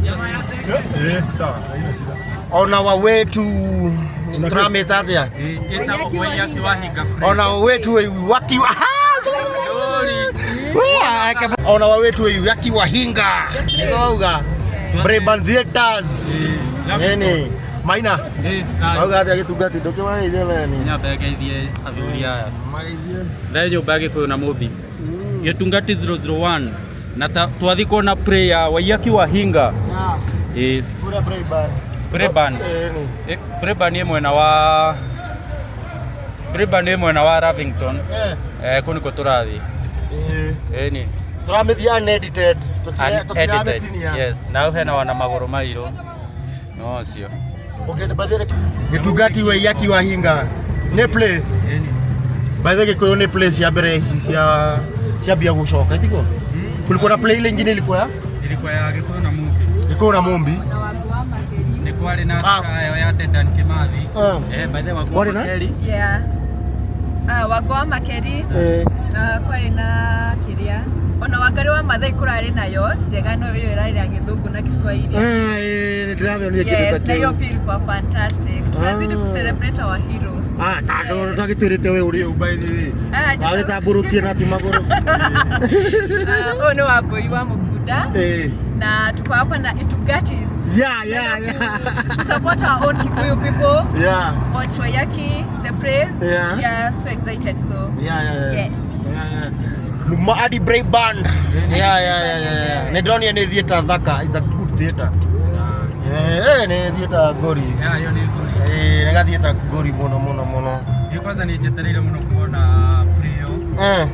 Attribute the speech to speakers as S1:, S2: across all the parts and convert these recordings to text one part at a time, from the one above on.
S1: Eh, sawa, haina shida.
S2: On our way to turamĩta atĩa?
S3: Ĩtagwo Waiyaki Wahinga.
S2: On our way to Waki. On our way to Waiyaki Wahinga. Nĩguo wauga. Braeburn Theatres. Nini? Maina. Wauga atĩa gĩtungati ndũkĩmageithie nani?
S3: Nyambe ngeithie athuri aya. Ndee nyũmba ya Gĩkũyũ na Mũmbi. Gĩtungati 001 na twathi kuona play ya Waiyaki Wahinga. Ĩ.
S2: Kũrĩa Braeburn.
S3: Braeburn.
S2: Ĩni.
S3: Braeburn ĩ mwena wa Braeburn ĩ mwena wa Lavington.
S2: Eh.
S3: Eh, kũu nĩkuo tũrathiĩ.
S2: Eh.
S3: Ĩni.
S2: Tũramĩthiĩ unedited.
S3: Unedited.
S2: Tũtiramĩtinia.
S3: Yes, na hau hena wana magũrũ mairũ. No ũcio.
S2: Okay, by the Gĩtungati Waiyaki Wahinga. Nĩ play.
S3: Ĩni.
S2: By the Gĩkũyũ nĩ play cia mbere ici cia ciambia gũcoka itiguo? Kulikuwa na play ile ingine ilikuwa ya
S3: Ilikuwa ya Gĩkũyũ na Mũmbi.
S2: Gĩkũyũ na Mumbi.
S4: Na Wangu wa Makeri.
S3: Nĩ kwarĩ na
S2: Ah.
S3: kayo ya Dedan Kimathi.
S2: Ah.
S3: Eh, by the way, Wangu wa
S2: Kwarĩ na?
S3: Makeri.
S4: Yeah. Ah, Wangu wa Makeri.
S2: Eh.
S4: Na kwarĩ na kĩrĩa ona Wangari wa Maathai kũrarĩ nayo njega no ĩyo ĩrarĩ ya Gĩthũngũ na Kiswahili.
S2: Eh, ndĩramĩonire kĩndũ ta
S4: Yes, na hiyo
S2: kĩu.
S4: pia ilikuwa fantastic. Tunazidi
S2: Ah.
S4: kucelebrate our heroes.
S2: Ah, tondũ twagĩtwĩrĩte we ũrĩ ũũ by the way.
S4: Ah,
S2: Wagĩtambũrũkie na ti magũrũ.
S4: Ah, huyu ni Wambui wa Mukunda
S2: Eh.
S4: na tuko hapa na Itugatis
S2: Yeah.
S4: to support our own Kikuyu people. Watch Waiyaki the play. We are so excited, so
S2: Yeah.
S4: yes.
S2: Yeah. Maadi Braeburn. Yeah. Nĩ ndĩronire nĩ theatre thaka. It's a good theatre. Eh, nĩ theatre ngori.
S3: Yeah, hiyo nĩ ngori.
S2: Eh, nĩ ga theatre ngori mũno mũno mũno.
S3: Niĩ kwanza nĩ njetereire mũno kuona play ĩyo.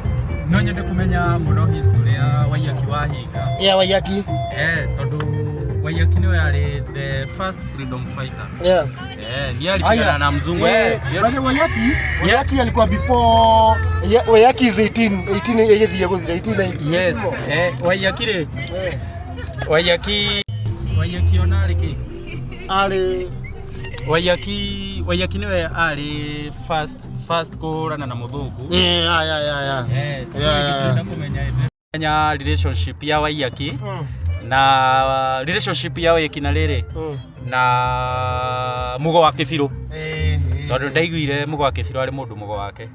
S3: No nyende kũmenya mũno history ya Waiyaki Wahinga.
S2: Yeah, Waiyaki.
S3: Eh, tondũ Waiyaki nĩwe arĩ the first freedom fighter. Eh, ndiye alipigana na mzungu.
S2: Eh,
S3: Eh,
S2: by the way, Waiyaki alikuwa before, yeah, Waiyaki is 18 18 ĩgĩthiĩ gũthira 1890.
S3: Yes. Eh, Waiyaki rĩ.
S2: Eh,
S3: Waiyaki ona arĩ kĩ?
S2: Arĩ
S3: Waiyaki nĩwe arĩ first kũhũrana na mũthũngũ.
S2: Yeah.
S3: Eh, so
S2: Yeah.
S3: nĩndĩrenda kũmenya relationship ya Waiyaki na relationship ya Waiyaki na rĩrĩ na Mugo wa Kĩbirũ
S2: Eh, eh.
S3: tondũ ndaiguire Mugo wa Kĩbirũ arĩ mũndũ mũgo wake.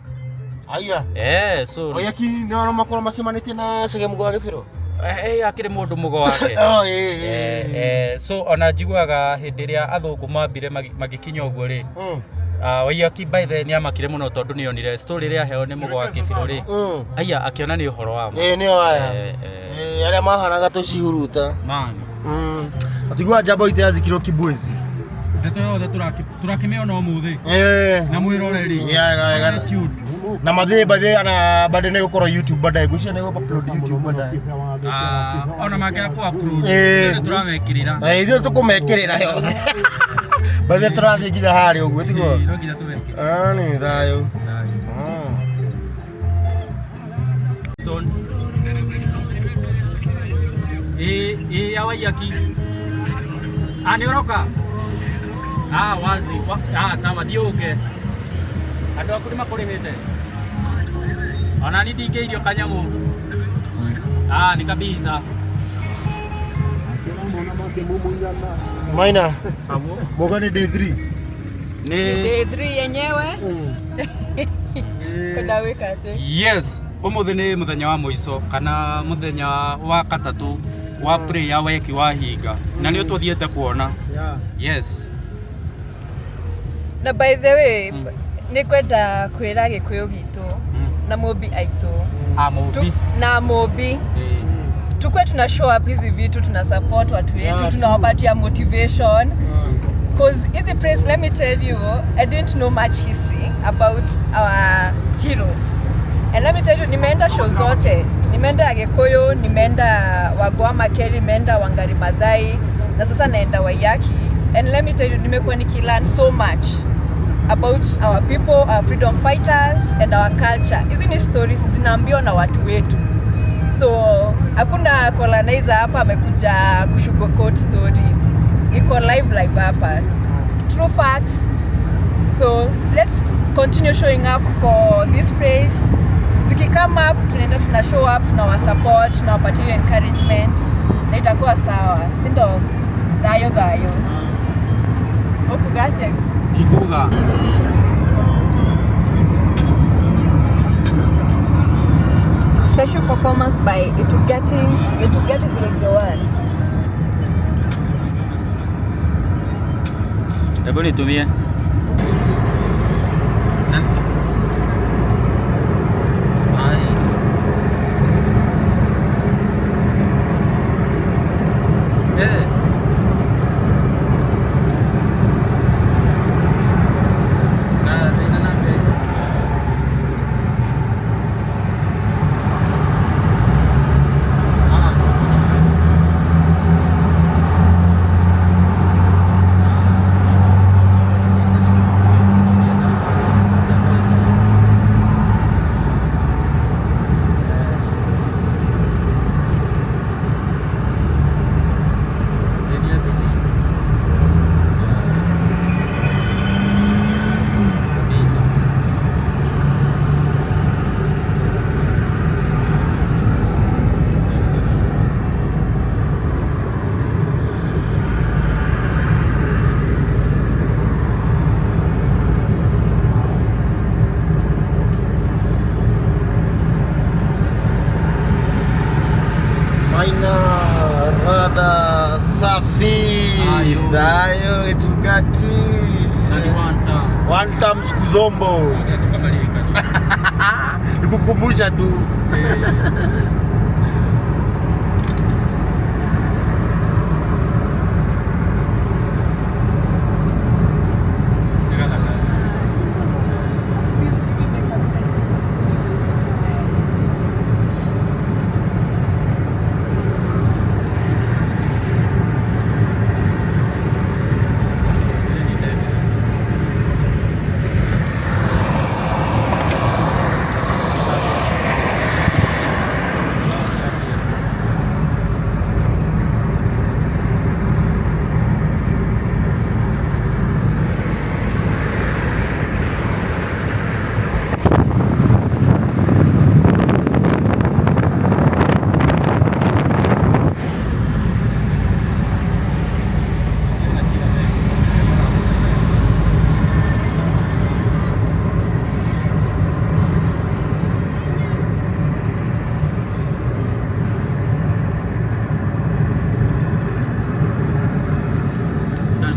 S2: Aya.
S3: Eh, so
S2: Waiyaki nĩ makorwo macemanĩtie na Chege Mugo wa Gĩbĩrũ.
S3: Eh, akĩrĩ mũndũ mũgo wake.
S2: Oh, eh,
S3: Eh,
S2: eh.
S3: eh, so ona njiguaga hĩndĩ ĩrĩa athũngũ mambire magĩkinya ũguo rĩ, ah, Waiyaki by the nĩ amakire mũno tondũ nĩonire story ĩrĩa aheo nĩ Mugo wa Kĩbirũ rĩ, aya akĩona nĩ ũhoro wa ma.
S2: Eh, nĩo aya.
S3: Eh, eh.
S2: Eh, arĩa mahanaga tũcihuruta.
S3: Man.
S2: Atigua njamba ite yazikirwo Kibwezi.
S3: Ndeto yothe tũrakĩmĩona ũmũthĩ
S2: Eh.
S3: na mwĩroreri.
S2: Yeah.
S3: Stay tuned.
S2: Na mathĩ bathĩ ana bado nĩ gũkorwo YouTube baadaye. Ngwĩciria nĩ upload YouTube baadaye.
S3: Ah, ona mangĩaga kũ upload
S2: Eh.
S3: ithuĩ tũramekĩrĩra.
S2: Eh, ithuĩ tũkũmekĩrĩra yothe. Bathĩ tũrathiĩ nginya harĩa ũguo tiguo.
S3: Eh, no nginya tũmekĩrĩre.
S2: Ah, nĩ thayũ.
S3: Thayũ. Ton. Ĩ ya Waiyaki. Ah, nĩ ũroka? Ah, wazi. Ah, sawa, thiĩ ũke. Andũ aku nĩ makũrĩhĩte? Ona ni ndingĩirio kanyamũ. Ah, nĩ kabisa.
S2: Maina. Moga nĩ day 3.
S3: Nĩ
S4: Day 3 yenyewe. Kwenda gwĩka atĩ?
S3: Yes, ũmũthĩ nĩ mũthenya wa mũico kana mũthenya wa katatũ wa play ya Waiyaki Wahinga na nĩ tũthiĩte kuona. Yes.
S4: Na by the way, nĩ ngwenda kwĩra Gĩkũyũ gitũ na Mũmbi aitũ
S3: Ah, Mũmbi.
S4: Na Mũmbi
S3: Eh.
S4: tukwe tuna show up hizi vitu, tuna support watu wetu, tunawapatia motivation, 'cause hizi place, let me tell you, I didn't know much history about our heroes, and let me tell you, nimeenda show zote, nimeenda ya Gikuyu, nimeenda Wangu wa Makeri, nimeenda Wangari Maathai na sasa naenda Waiyaki, and let me tell you, nimekuwa nikilearn so much about our people, our freedom fighters and our culture. Hizi ni stories zinaambiwa na watu wetu, so hakuna colonizer hapa amekuja kusugarcoat story. Iko live live hapa, true facts. So let's continue showing up for this place. Zikicome up, tunaenda, tuna show up, tunawasupport, tunawapatia hiyo encouragement na itakuwa sawa, si ndo? Thayo thayo. Ũkuga atĩa?
S3: Ndinguga.
S4: Special performance by Itugati Itugati 001.
S3: Hebu nitumie. Ai. Eh. Na thĩna na mbeca. Ah.
S2: Maina rada safi.
S3: Ayo.
S2: Thayo Itugati.
S3: Na ni one time.
S2: One time siku zombo. Nikukumbusha tu.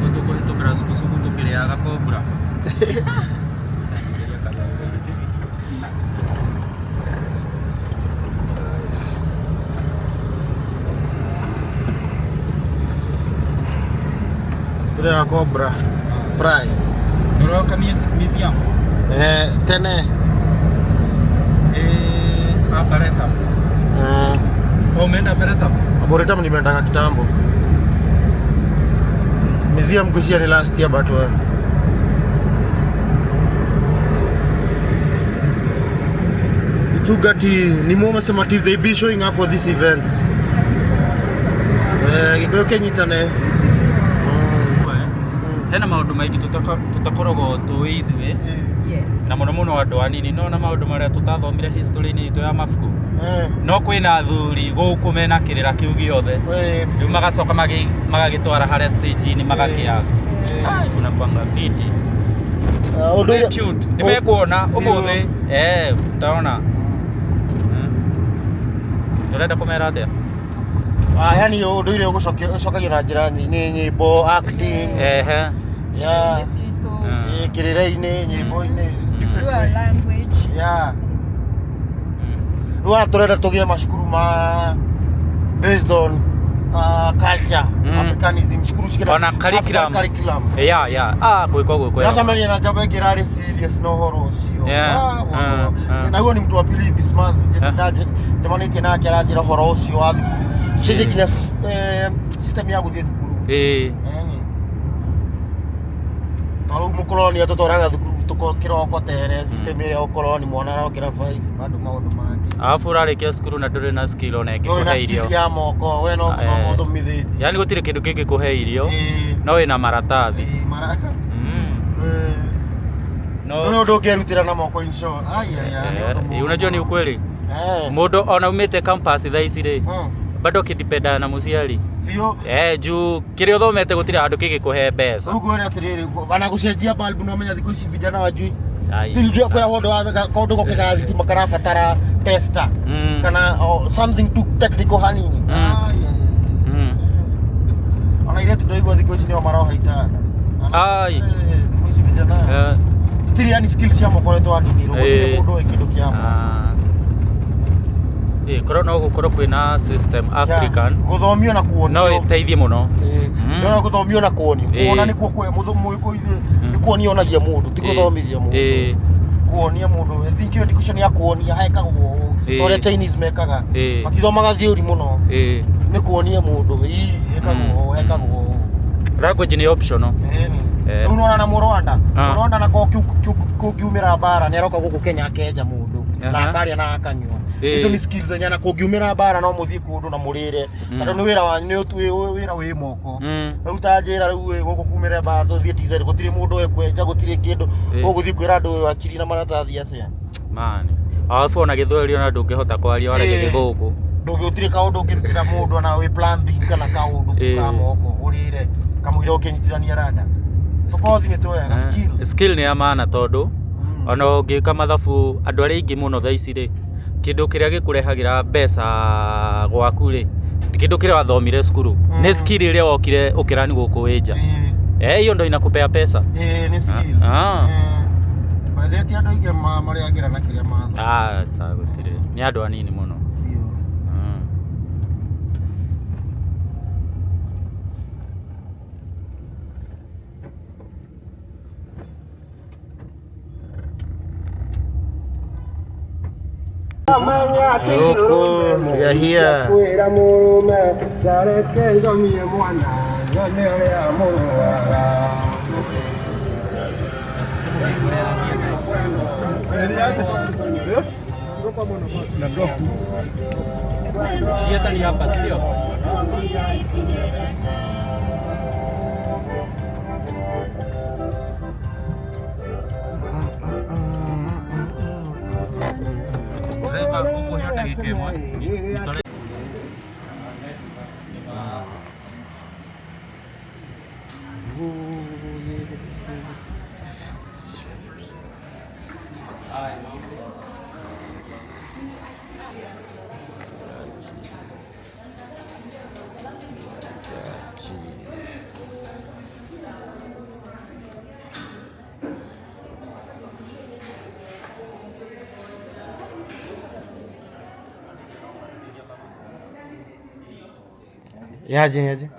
S3: Tũkũhĩtũkĩra cukucuku tũkĩrĩaga kobra.
S2: Tũrĩaga cobra fry.
S3: Ndũroka museum?
S2: Eh, tene.
S3: Eh, Arboretum.
S2: Eh.
S3: Oh, umeenda Arboretum?
S2: Arboretum nimeendanga kitambo. Museum kushia ni last year but well. Itugati ni mwoma sema they be showing up for these events. Eh, gikuyu kinyitane.
S3: Hena maundu maingi tutakoragwo tũĩ ithuĩ.
S4: Yes.
S3: Na mũno mũno andũ anini no na maũndũ marĩa tũtathomire history-inĩ itũ ya mabuku. No kwĩna athuri gũkũ mena kĩrĩra kĩu gĩothe. Rĩu magacoka magagĩtwara harĩa stage-inĩ magakĩact. Kuna kwanga fiti. Stay tuned. Nĩmekuona ũmũthĩ. Eh, utaona. Tũrenda kũmera atĩa?
S2: Ah, yani ũndũire ũcokagio na njĩra nyingĩ, nyĩmbo, acting.
S3: Ehe.
S2: Yeah. Kĩrĩra-inĩ, nyĩmbo-inĩ, different ways.
S4: Language.
S2: Yeah. Rĩu tũrenda tũgĩe macukuru ma based on culture, Africanism, cukuru cikĩra
S3: ona curriculum.
S2: Curriculum.
S3: Yeah, yeah. Ah, gwĩkwo gwĩkwo.
S2: Nacemania na njamba ĩngĩ ĩrarĩ serious na ũhoro ũcio. Na huo ni mtu wa pili this month njemanĩtie nake aranjĩra ũhoro ũcio wa thukuru. Cenjie nginya system ya gũthiĩ thukuru. Ta rĩu mũkoroni atũtwaraga thukuru kĩroko tene, system ĩrĩa ũkoroni mwana arokĩra 5 bado maũndũ mangĩ.
S3: Alafu ũrarĩkia cukuru na ndũrĩ na skill ona ĩngĩkũhe irio.
S2: Ndũrĩ na skill ya moko, we no gũthoma ũthomithĩtie.
S3: Yaani gũtirĩ kĩndũ kĩngĩkũhe irio, no wĩna maratathi.
S2: No ndũrĩ ũndũ ũngĩrutĩra na moko in short. Ai ai ai.
S3: Unajua ni ukweli. Mũndũ ona umĩte campus thaa ici rĩ, bado akidependa na mũciari.
S2: Biũ.
S3: Juu kĩrĩa ũthomete gũtirĩ handũ kĩngĩkũhe mbeca.
S2: Rĩu kwĩra atĩrĩrĩ, ona gũcenjia bulb no menya thikũ ici vijana wajui.
S3: Ai.
S2: Ndio kwĩra mũndũ wa kaũndũ goke ga thitima karabatara tester kana something too technical hanini. Ai, ai, ai. Ona iretu ndaigua thikũ ici nĩo maroha itanda.
S3: Ai.
S2: Thikũ ici vijana tũtirĩ yani skills cia moko nĩ twaninirwo, gũtirĩ mũndũ ũĩ kĩndũ kĩa moko.
S3: Korwo no gũkorwo kwĩna system African
S2: Gũthomio na kuonio.
S3: No ĩteithie mũno.
S2: Ndĩrona gũthomio na kuonio. Kuona nĩkuo kwe mũgĩkũyũ nĩ kuonio onagia mũndũ, ti gũthomithia mũndũ. Kuonia mũndũ, I think education ya kuonia hekagwo ũũ, ta ũrĩa Chinese mekaga. Matithomaga theory mũno. Nĩ kuonia mũndũ, ĩkagwo ũũ, ĩkagwo ũũ.
S3: Language nĩ optional.
S2: Rĩu nĩwona na Mũrwanda. Mũrwanda nako kũngiumĩra mbara nĩ aroka gũkũ Kenya akenja mũndũ na akarĩa na akanyua. Icio nĩ skills zenye na kũngiumĩra mbara no mũthiĩ kũndũ na mũrĩre. Tondũ nĩ wĩra wanyu, nĩ wĩra wĩ moko. Rĩu ta njĩra rĩu gũkũ kumĩre mbara tũthiĩ TZ gũtirĩ mũndũ ekwenja, gũtirĩ kĩndũ. Ũgũthiĩ kwĩra andũ wakiri na maratathi atĩa?
S3: Man. Alafu ona gĩthweri ona ndũngĩhota kwaria waragia gĩthũngũ.
S2: Ndũngĩ gũtirĩ kaũndũ ũngĩrutĩra mũndũ ona wĩ plumbing kana kaũndũ tu ka moko ũrĩre kamũira ũkĩnyitithania rada. Tũkothi nĩ twega, skill.
S3: Skill nĩ ya maana tondũ ona ũngĩka mathabu andũ arĩa aingĩ mũno thaa ici rĩ, kĩndũ kĩrĩa gĩkũrehagĩra mbeca gwaku rĩ, kĩndũ kĩrĩa wathomire cukuru nĩ skill ĩrĩa wokire ũkĩrani gũkũ wĩ nja. Hiyo ndo inakupea pesa.
S2: Nĩ skill. By the way, ti andũ aingĩ marĩagĩra na kĩrĩa mathoma.
S3: Sa gũtirĩ. Nĩ andũ anini mũno.
S2: Huku, we are here. Yaje.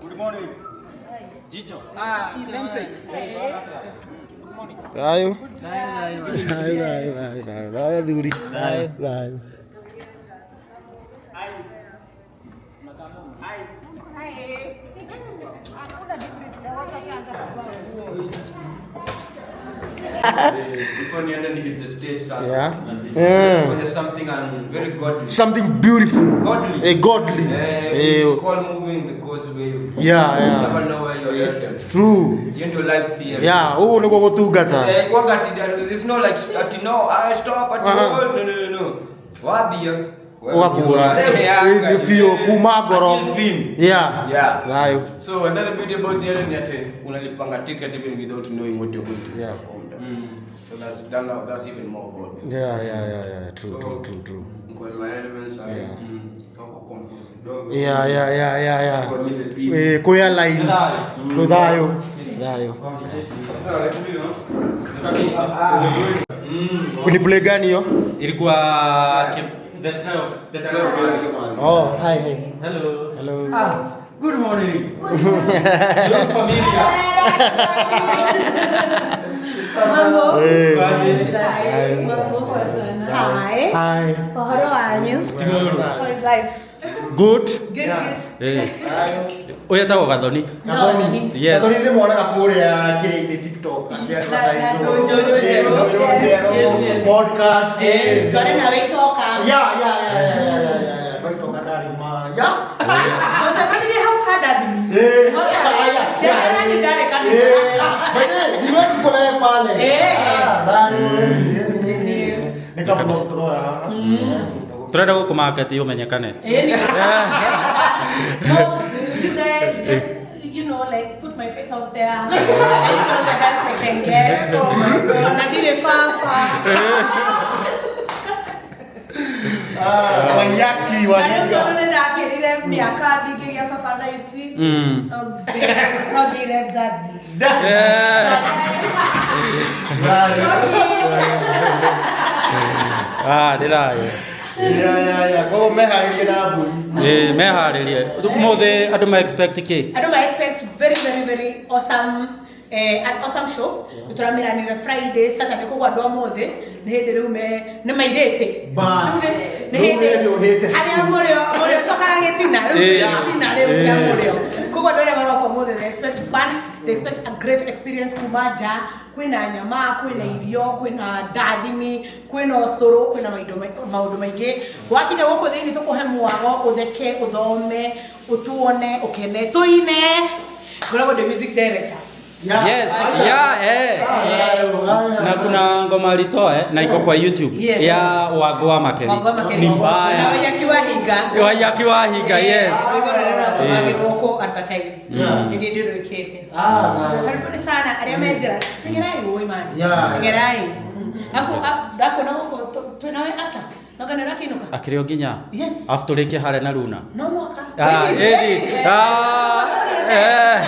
S3: Good morning. Jicho.
S1: Namesake.
S3: Good morning.
S2: Thayo. Thayo, thayo, thayo, thayo thuri. Thayo, thayo.
S1: Before niende ni hit the stage sasa.
S2: Yeah.
S1: There's something and very godly.
S2: Something beautiful.
S1: Godly.
S2: Godly.
S1: It's called moving the God's way.
S2: Yeah, yeah.
S1: You never know where you're headed.
S2: True.
S1: You know life theory.
S2: Yeah, oh no go gata.
S1: There's no like ati no, I stop at all. No, no, no, no. Wabia.
S2: Wakura. Feel kuma goro. Yeah.
S1: Yeah.
S2: Thayo.
S1: So another beauty about the ni ati unalipanga ticket even without knowing what you're going to perform. So that's even more God.
S2: Yeah, yeah, yeah, yeah. True, so, true, true, true.
S1: My elements are
S2: yeah, yeah, yeah, yeah, yeah. Kuya line. Thayo. Thayo. Kuni play gani hiyo?
S3: Ilikuwa the trail, the trail.
S2: Oh, hi, hi.
S3: Hello.
S2: Hello.
S3: Good morning. Good morning. You're familiar.
S5: Mambo.
S2: Hey.
S5: Hi.
S2: Hi.
S5: How are you? How is life?
S2: Good.
S5: Good, good.
S3: Oya tawo Gathoni.
S2: Gathoni.
S3: Yes.
S2: Gathoni ni mwonaga kuria kire-inĩ TikTok akĩadvertise. Podcast.
S5: Twari nawe itoka.
S2: Yeah, yeah, yeah, yeah, yeah, yeah. Twari toka ndari ma. Yeah. pale.
S5: Eh.
S2: Ah, thayo nikablog turora.
S3: Turenda guku market umenyekane.
S5: No, you guys just, you know, like put my face out there. I need all the help I can get. So, Nadire fafa.
S2: Ah, Waiyaki wa Hinga.
S5: Arĩa ndakĩrire mĩaka ndingĩgĩa baba thaa ici. No ngĩre nzazi.
S3: Ah, ndĩrayo.
S2: Yeah. Koguo meharĩrie na mbũri.
S3: Eh, meharĩrie. Ũmũthĩ andũ ma expect kĩ?
S5: Andũ ma expect very very very awesome an awesome show. Tũramiranire Friday, Saturday koguo andũ a ũmũthĩ nĩ hĩndĩ rĩu me nĩ mairĩte.
S2: Bas.
S5: Nĩ hĩndĩ arĩa mũrĩo mũrĩo cokaga gĩtina rĩu gĩtina rĩu kĩa mũrĩo. Koguo andũ arĩa maroka ũmũthĩ they expect fun, they expect a great experience kuma nja, kwĩna nyama, kwĩna irio, kwĩna ndathimi, kwĩna ũcũrũ, kwĩna maũndũ maingĩ. Wakinya gũkũ thĩinĩ tũkũhe mwago, ũtheke, ũthome, ũtuone, ũkene, tũine. Ngoragwo ndĩ music director.
S2: Yeah.
S3: Yes, yeah, eh. Na kuna ngoma alitoa na iko kwa YouTube.
S5: Yes.
S3: Ya Wagwa Makeri.
S5: Wagwa Makeri.
S3: Ni mbaya.
S5: Na Waiyaki wa Hinga.
S3: Waiyaki wa Hinga, yes.
S5: Rwĩmbo rũrĩa rũratũmagĩrwo kũ advertise.
S2: Yeah.
S5: Nĩ ndĩ ndĩrwĩkĩte.
S2: Ah, na.
S5: Karibuni sana arĩa menjera. Tengerai ũĩ man.
S2: Yeah.
S5: Tengerai. Afu ndakuona gũkũ twĩnawe after. Noga nĩ ũrakiinũka?
S3: Akĩrĩ o nginya.
S5: Yes.
S3: Afu tũrĩkie harĩa na Luna.
S5: No mwaka.
S3: Ah, edi. Ah, eh.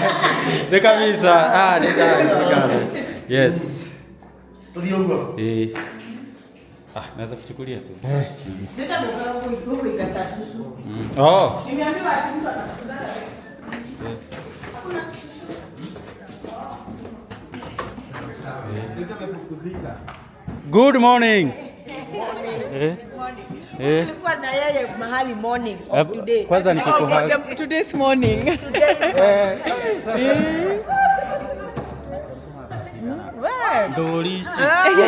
S3: Nĩ kabisa. Ah, nĩ kabisa. Yes.
S2: Tũthiĩ ũguo.
S3: Eh. Ah, naweza kuchukulia tu.
S5: Nĩtagũka kũingata susu.
S3: Oh.
S5: Nimeambiwa ati mtu anafukuzana.
S3: Good morning. Eh.
S6: Tulikuwa na yeye mahali morning of today.
S3: Kwanza nikikuha.
S4: Today's morning.
S3: Ndũri.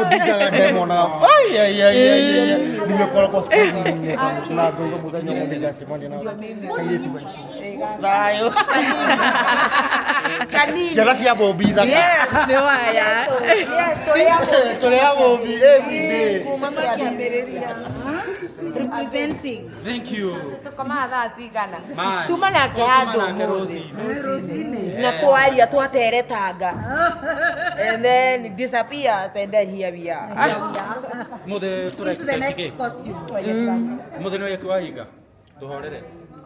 S2: Ndikaga ndemona. Ai ai ai ai. Nimekora kwa siku na ngauga muthenya ũmwe nĩngacemania na kairĩtu gaitũ. Thayũ.
S6: Kanini.
S2: Ciana cia Bobi thaka.
S6: Yes.
S4: Nĩ waya.
S6: Yes,
S2: Tũrĩ a Bobi every day.
S6: Kuma makĩambĩrĩria. Representing.
S3: Thank you.
S6: Tukomaga thaa cigana.
S3: Man.
S6: Tuma nake handũ
S3: Tuma nake
S6: ũmũthĩ.
S3: rũcinĩ.
S6: Na twaria twateretanga. And then it disappears and then here we are.
S3: Mũthĩ tũra
S6: Into the
S3: expect
S6: next
S3: kĩ?
S6: costume.
S3: Mũthĩ nĩ Waiyaki wa Hinga. Tũhorere.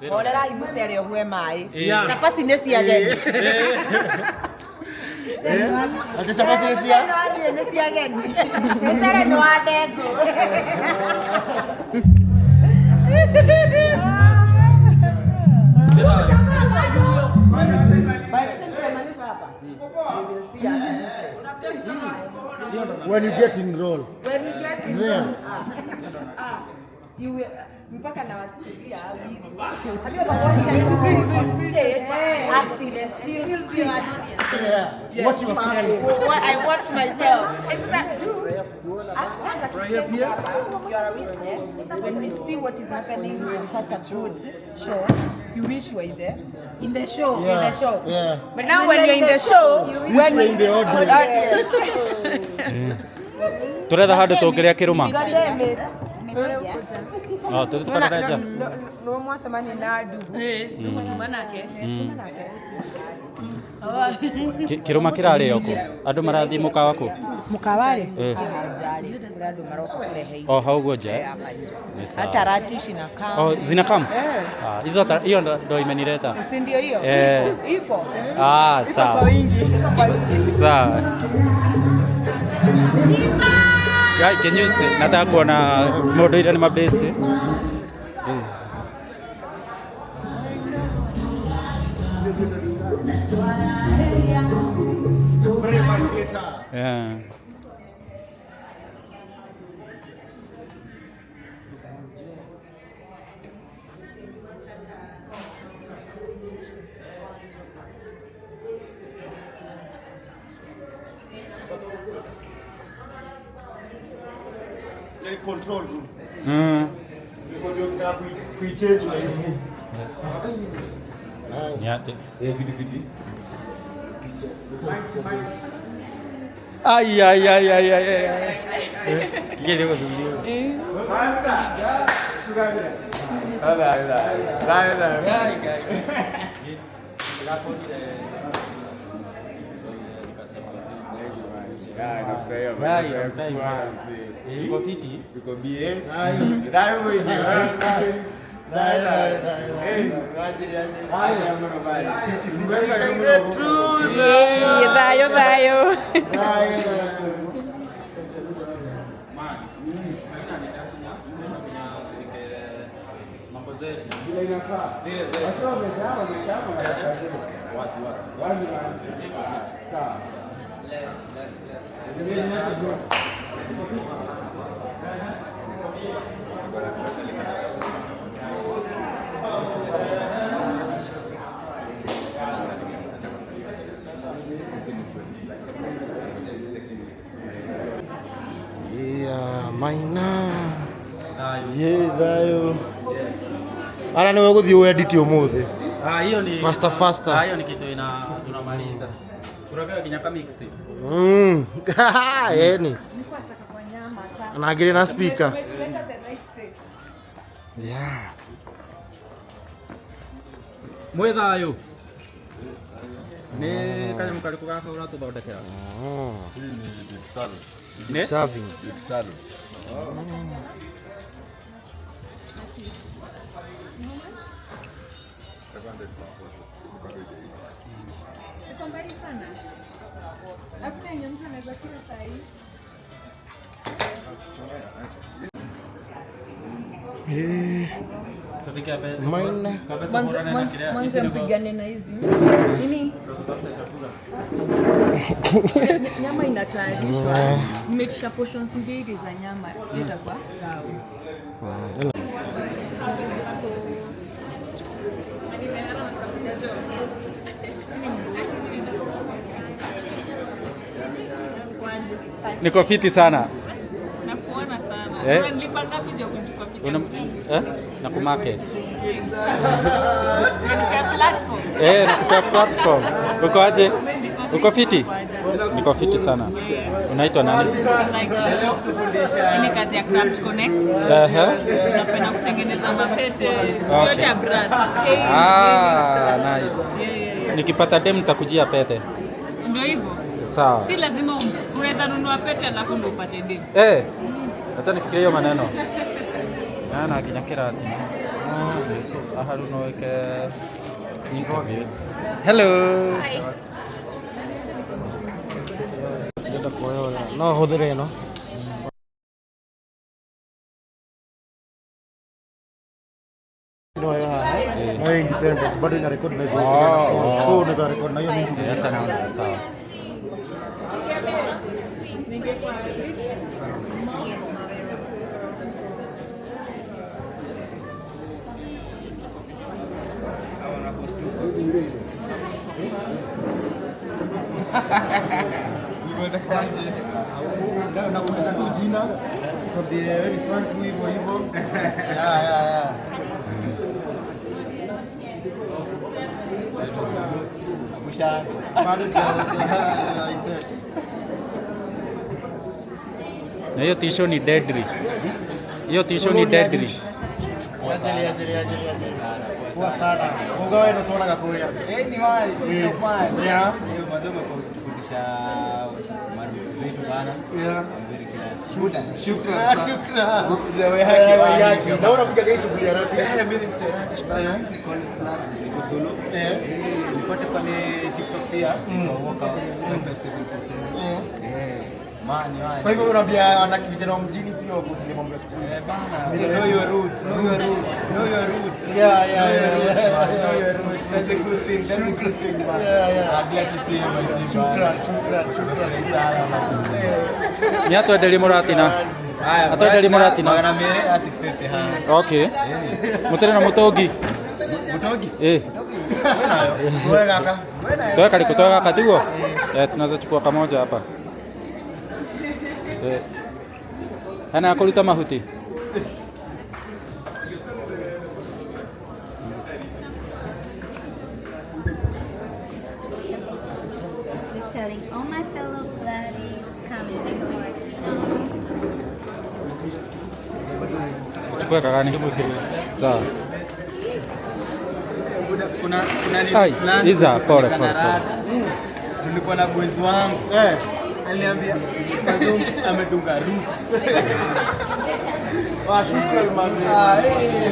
S6: Horerai mũcere ũhwe maĩ.
S3: Yeah.
S6: Cabaci nĩ cia ageni.
S2: Atĩ cabaci nĩ cia?
S6: Nĩ cia ageni. Mũcere nĩ wa ndengũ.
S2: When you get in role.
S6: When you get in
S2: Yeah.
S6: role. You will, mpaka nawasikilia wivu. Have you ever watched yourself on stage acting and still feel
S2: Yeah. Watch yourself.
S6: What I watch myself. It's that actors akiketi hapa, you are a witness. When we see what is happening in such a good show, you wish you were there. In the show, in the show.
S2: Yeah.
S6: But now when you're in the show,
S2: you wish you were in the audience.
S3: Turetha handũ tũngĩrĩa kĩrũma.
S6: God damn it.
S3: No, tũthiĩ tũkarĩre nja.
S6: No mwacemania na ndugu.
S5: Tũgũtuma nake.
S3: Kĩrũma kĩrarĩo kũ? Andũ marathiĩ mũkawa kũ?
S6: Mũkawa-rĩ?
S3: Eh.
S6: Haha nja-rĩ, kũrĩ andũ maroka kũrehe irio.
S3: Oh, hau ũguo nja? Ni sawa.
S6: Hata ratishi na kama.
S3: Oh, zinakam?
S6: Eh.
S3: Ah, hizo hiyo ndo imenileta.
S6: Si ndio hiyo?
S3: Eh.
S6: Iko.
S3: Ah, sawa. Sawa. Guy, can you stay? Nataka kuona mũndũ ira nĩ mabest. Yeah.
S2: Ni control room. Ndio kuichange na hivi.
S3: Niate.
S1: Eh, fiti fiti.
S3: Ai ai ai ai ai ai. Kige gũthurio. Iko fiti.
S7: Iko bie.
S4: Thayo thayo.
S2: Yeah, maina. Ye thayo. Ara niwe guthii uedit umuthi.
S3: Ah, hiyo ni
S2: faster faster.
S3: Ah, hiyo ni kitu ina tunamaliza. Tunaweka kinya kama mixtape.
S2: Yeni. Na ngire na speaker. Yeah.
S3: Mwe thayo. Ni kanyamũ karĩkũ gaka ũratũthondekera?
S7: Hii ni beef salad.
S3: Ni?
S2: Serving.
S7: Beef salad.
S4: Iko mbali sana. Hakuna yenye mtu anaweza kula saa hii.
S2: Maina.
S4: Mwanzo mpigane na hizi. Nini? Nyama inatayarishwa. Nimeitisha portions mbili za nyama, hiyo itakuwa sawa.
S3: Niko fiti sana.
S4: Nakuona sana. Unanilipa ngapi je kuchukua picha?
S3: Na ku market.
S4: Katika platform.
S3: Na platform. Uko aje? Uko fiti? Niko fiti sana. Unaitwa nani?
S4: Ni kazi ya Craft Connect. Tunapenda kutengeneza mapete, yote ya brass.
S3: Ah, nice. Nikipata dem nitakujia pete.
S4: Ndio hivyo.
S3: Sawa.
S4: Si lazima unaweza nunua pete alafu ndio upate dem.
S3: Acha nifikirie hiyo maneno. Ana kinya kirati. Yesu, aharu no weke interviews. Hello.
S4: Hi.
S2: Ndenda kuoya no hũthĩre ĩno. No ya no independent bado ina record na hizo. So unaweza record na hiyo mingi.
S3: Hata naona sawa.
S2: Nakuuliza tu jina, tuambie wewe ni Frank tu hivyo hivyo. Yeah. Bado
S3: Na hiyo tisho ni deadly. Hiyo tisho ni deadly.
S2: Ajali. Poa sana. Mungu wewe unatuona kuria.
S8: Ni wali.
S2: Yeah.
S8: Hiyo mazomo kwa kutufundisha maruti zetu bana.
S2: Yeah.
S8: I'm very glad.
S2: Shukran. Shukran.
S8: Wewe haki.
S2: Na unapiga gani shughuli ya rap?
S8: Mimi ni msanii rap bana. Niko club, niko solo. Nipate pale TikTok pia. Niko 5747. Mani.
S2: Kwa hivyo unaambia wana vijana wa mjini pia wafuatilie mambo ya Kikuyu.
S8: Bana. Know your roots. Know your roots.
S2: Yeah.
S8: Know your roots. That's a good thing. That's a good thing, man.
S2: Yeah.
S8: I'm glad to see you, my G.
S2: Shukran.
S3: Ni atwenderie mũratina. Atwenderie mũratina.
S8: Magana merĩ ya 650 ha.
S3: Okay. Mũtĩrĩ na mũtũngi.
S8: Mũtũngi?
S2: Wewe kaka.
S3: Toa kariku, toa kaka tiguo. Tunaweza chukua kamoja hapa. Hena ya kũruta mahuti.
S9: Just telling all my fellow buddies
S3: Chukua kagani. Sawa.
S8: Kuna
S3: Ai, Iza, pole pole.
S8: Tulikuwa na boys wangu. Aliniambia Mazum amedunga roof.
S2: Wa shukrani man.
S8: Ah,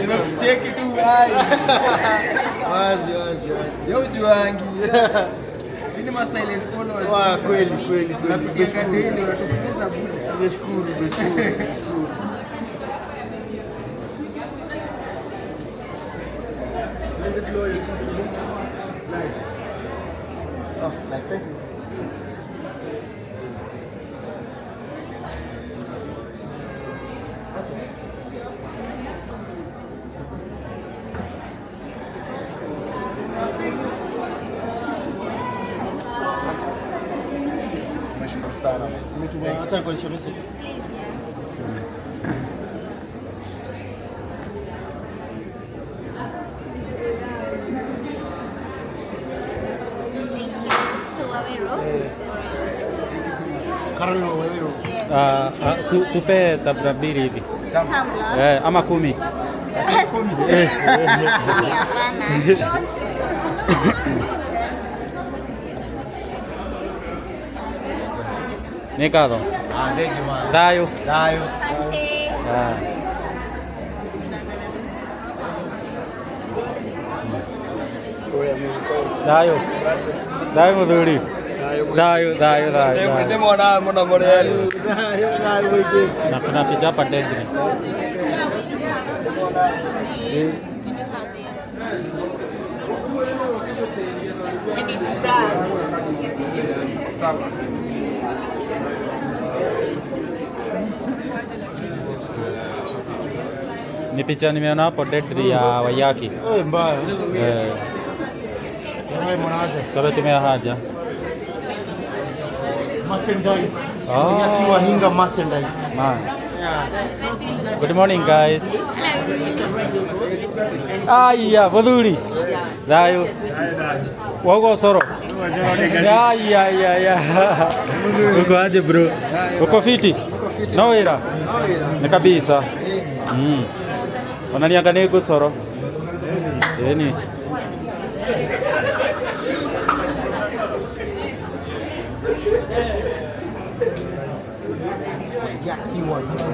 S8: nimekucheki tu ai.
S2: Wazi wazi wazi.
S8: Yo juangi. Sini ma silent followers.
S2: Wa kweli kweli kweli.
S8: Unapiga deni unatufukuza bure.
S2: Nimeshukuru, nimeshukuru, nimeshukuru. Nice. Oh, nice. Thank you.
S8: Nimeshukuru sana.
S2: Hata nikuonyeshe message.
S9: Thank you. To Waweru.
S2: Carlo Waweru.
S3: Tupe tabla mbili hivi.
S9: Tumbler.
S3: Ama 10.
S9: 10 hapana.
S3: Nĩ ngatho.
S8: Ah, thank you man.
S3: Thayũ.
S8: Thayo.
S9: Asante.
S3: Ah. Thayũ. Thayũ mũthuri. Thayũ, thayũ, thayũ.
S1: Ndĩmona mũno mũrĩ erĩ.
S2: Thayo, thayo mũingĩ.
S3: Na kuna picha hapa deadly.
S6: And it's brass.
S3: Ni picha nimeona hapo deadly ya Waiyaki.
S2: Mbaya. Wewe mwanaje?
S3: Sababu tumea haja.
S2: Merchandise.
S3: Oh.
S2: Waiyaki Wahinga merchandise.
S3: Man.
S2: Yeah.
S3: Good morning guys. Aya, muthuri. Thayo. Wauga ũcoro. Ya ya ya. Uko aje bro? Uko fiti? No wĩra? Ni kabisa. Onanianga nĩ ngũcoro. Ĩni.
S2: Waiyaki Wahinga.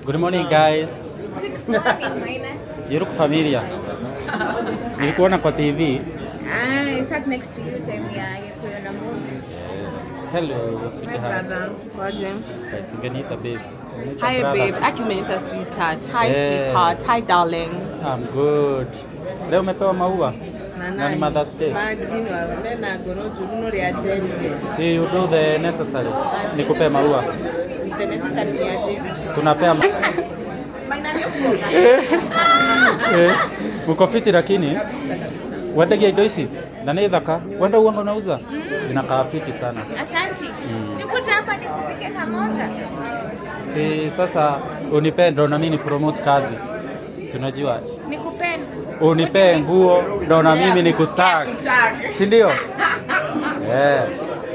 S3: Good morning guys.
S9: Good morning, Maina.
S3: You look familiar. Nilikuona kwa TV.
S9: I sat next to you time ya kuiona movie.
S3: Hello,
S6: Hi
S3: sweetheart.
S6: brother. Kwaje?
S3: Guys, ungeniita babe. Ungeniita
S6: Hi
S3: brother.
S6: babe. Aki umeniita sweetheart. Hi
S3: Eh.
S6: sweetheart. Hi darling.
S3: I'm good. Leo umepewa maua? Na ni Mother's Day.
S6: Imagine wa na ngoro njuru no ria ndenire.
S3: See, you do the necessary. Nikupe maua.
S6: The necessary ni aje?
S3: Tunapea
S6: Maina ni kuoga.
S3: Uko fiti lakini wendagia indo ici na nĩ thaka. Wenda uanga unauza? Zinakaa fiti sana.
S9: Asante. Sikuja hapa nikupike kamoja.
S3: Si sasa unipe ndo na mimi ni promote kazi. Si unajua
S9: Nikupende.
S3: unipe nguo ndo na mimi nikutag. Si ndio?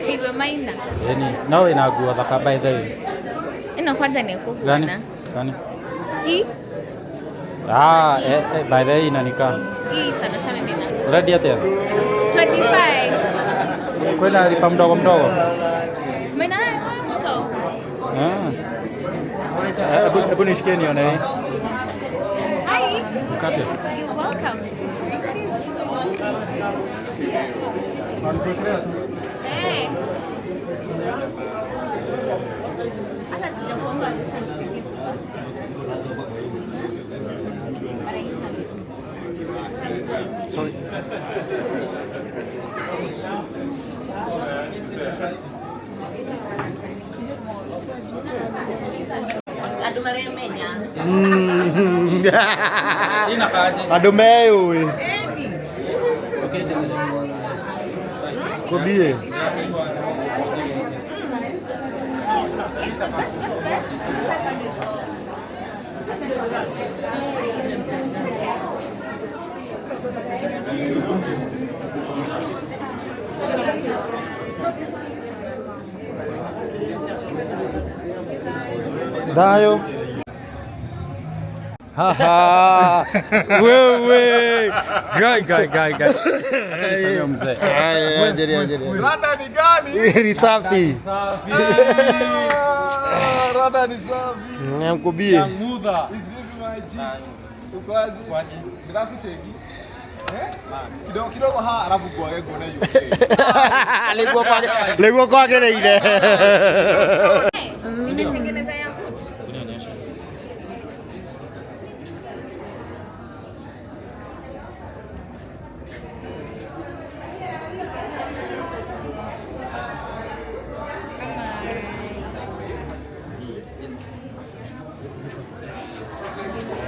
S9: Hivyo Maina.
S3: Yani no ina nguo thaka by the way.
S9: Ino kwanza ni
S3: Gani?
S9: kukuona.
S3: Gani?
S9: Hii
S3: Ah, by the way inanikaa.
S9: hii sana sana nina.
S3: Ready atia?
S9: 25.
S3: Kwenda lipa mdogo mdogo.
S9: Maina wewe mto.
S3: Ah. Hebu nishikie nione hii.
S9: Hi.
S3: Mkate.
S9: You're welcome. Hey. Hata sijakuomba pesa nisaidie kupa.
S2: Sorry.
S6: Andũ maremenya.
S2: Andũ meyũĩ. Kũthiĩ. Thayo.
S3: Haha. Wewe. Guy guy guy guy. Acha nisalimie mzee.
S2: Aya, endelea endelea.
S7: Rada ni gani?
S2: Ni safi.
S3: Safi.
S7: Ah, rada ni safi.
S2: Nyamkubie.
S3: Mudha.
S7: Is this my G? Uko aje?
S3: Kwaje?
S7: Ndirakucheki. Eh? Kidogo kidogo ha alafu gwage gone hiyo.
S2: Liguo kwake. Liguo kwake ile ile.
S9: Nimetengeneza ya hood.
S3: Nionyeshe.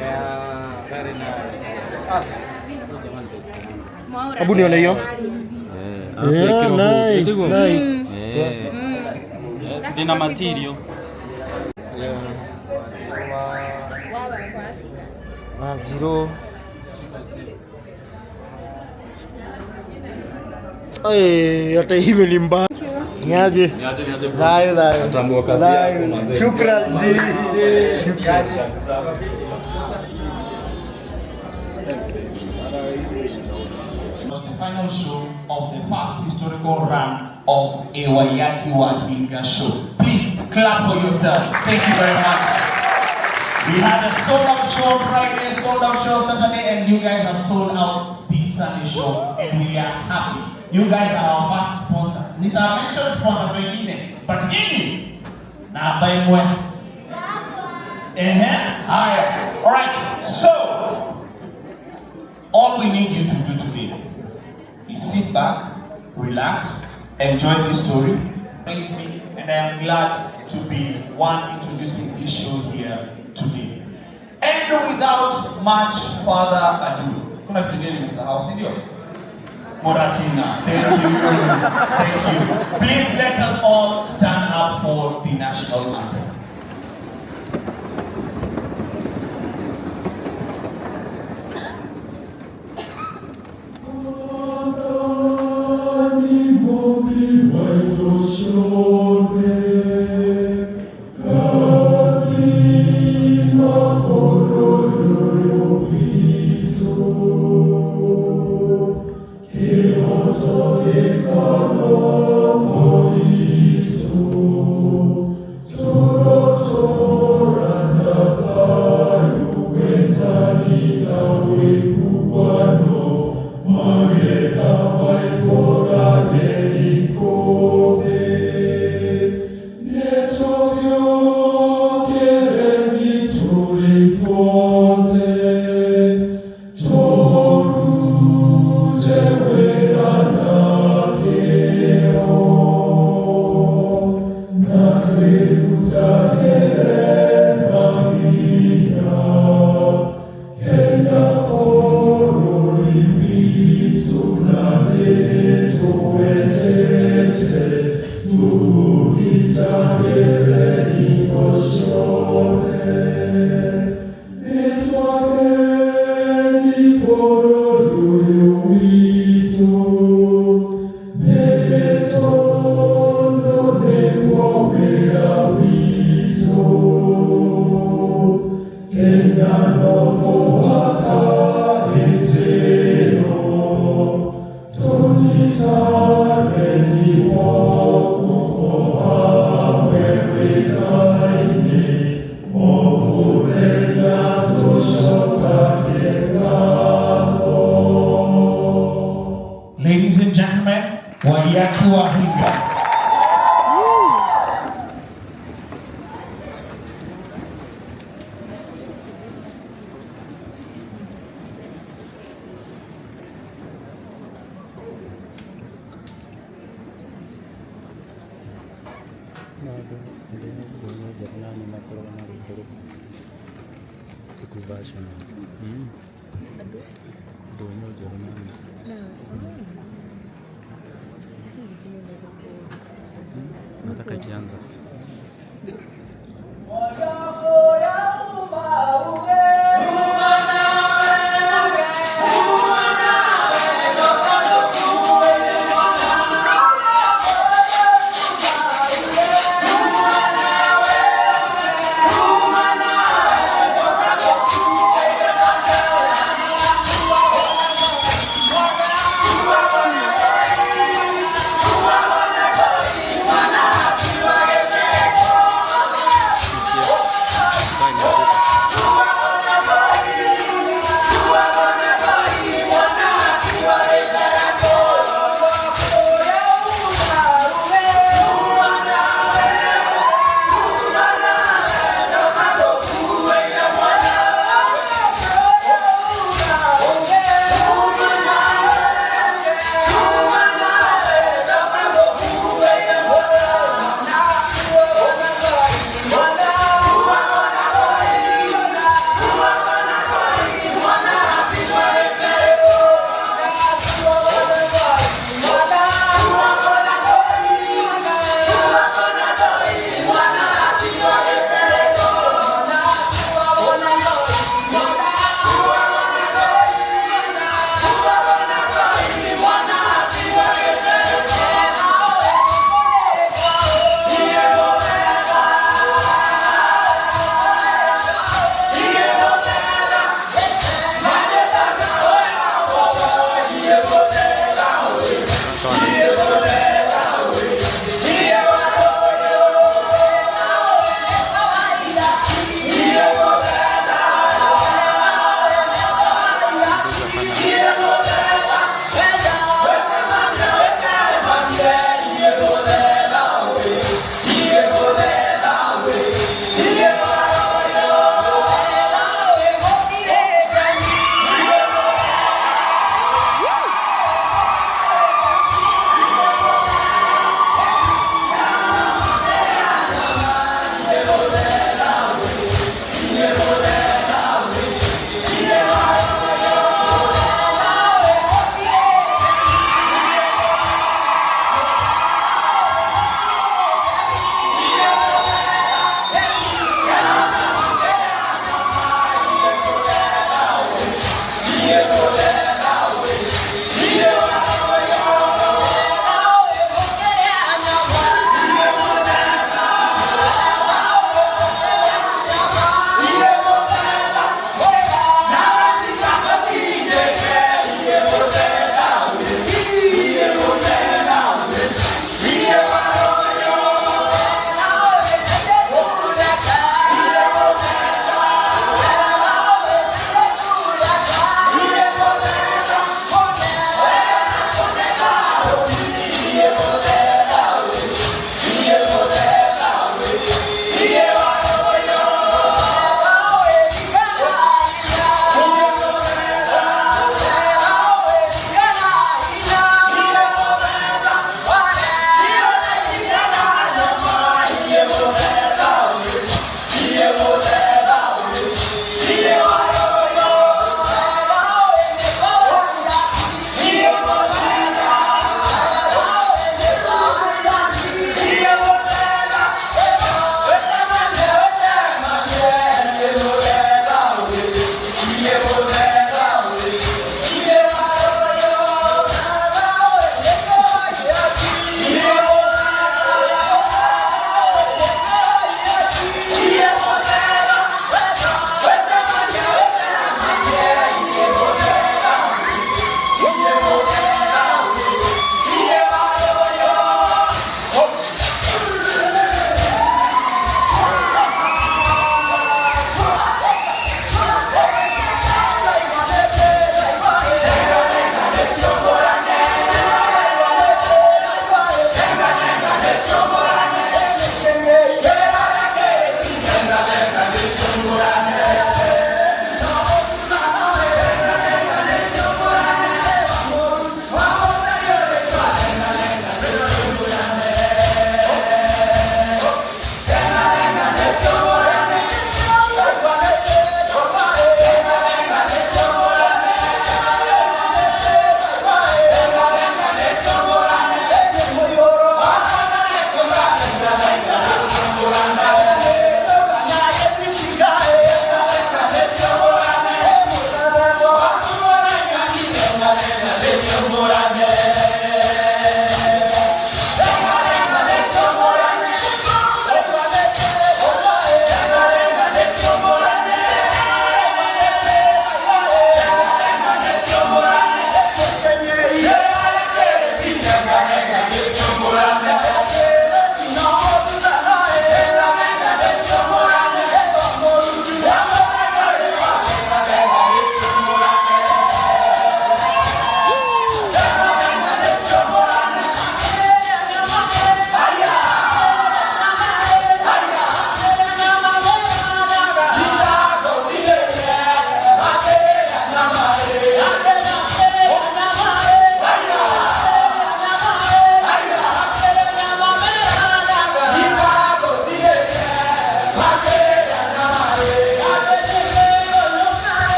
S3: Yeah, very nice.
S9: Mwaura.
S2: Hebu nione hiyo. Yeah, nice, nice.
S3: Yeah. Dina material.
S2: Yeah.
S9: Wawa kwa Afrika.
S2: Ah, zero. Eh, hata hii ni mbaya. Niaje? Thayo thayo.
S1: Tambua kazi yako,
S2: Thayo.
S1: mazee.
S2: Shukran ji. Shukran.
S10: Was the final show of the first historical run of a Waiyaki Wahiga show. Please clap for yourselves. Thank you very much. We had a sold out show on Friday, sold out show on Saturday, and you guys have sold out this Sunday show, and we are happy. You guys are our first sponsors. Nita mention sponsors wengine, but nyinyi na baimwe. Ehe, haya. All right. So, all we need you to do today is sit back, relax, enjoy this story. Praise me, and I am glad to be one introducing this show here today. And without much further ado, kuna kitu kingine nimesahau, si ndio? Moratina, thank you, thank you. Please let us all stand up for the national anthem. Ladies and gentlemen, Waiyaki Wahiga.
S3: Nataka ikianza.
S10: Thank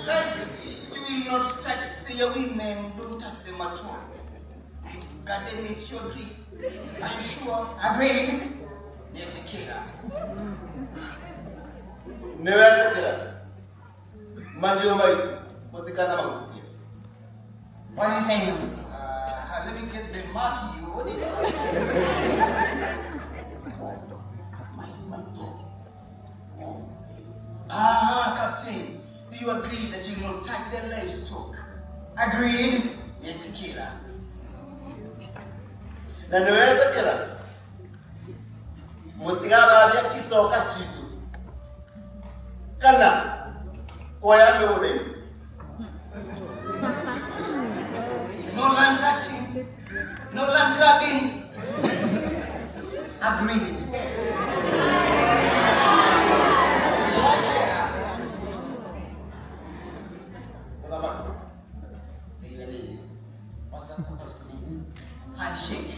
S11: Like, you will not touch the women, don't touch them at all. God damn it, you agree? Are you sure?
S12: Agreed.
S11: Nyetekera.
S7: Nĩ wetĩkĩra mahiũ maitũ mũtikanamahutie.
S12: What is he saying?
S11: Let me get the mahiũ. What did you Ah, Captain, do you agree that you will not touch the livestock?
S12: Agreed.
S11: Nyetekera.
S7: Na nĩ wetĩkĩra mũtigathambia itoka citũ kana kuoya mĩgũnda-inĩ.
S11: No land touching, no land grabbing.
S12: Agreed.
S7: Mũthamaki, ndeithia rĩrĩ.
S12: What's that supposed to mean?
S11: Handshake.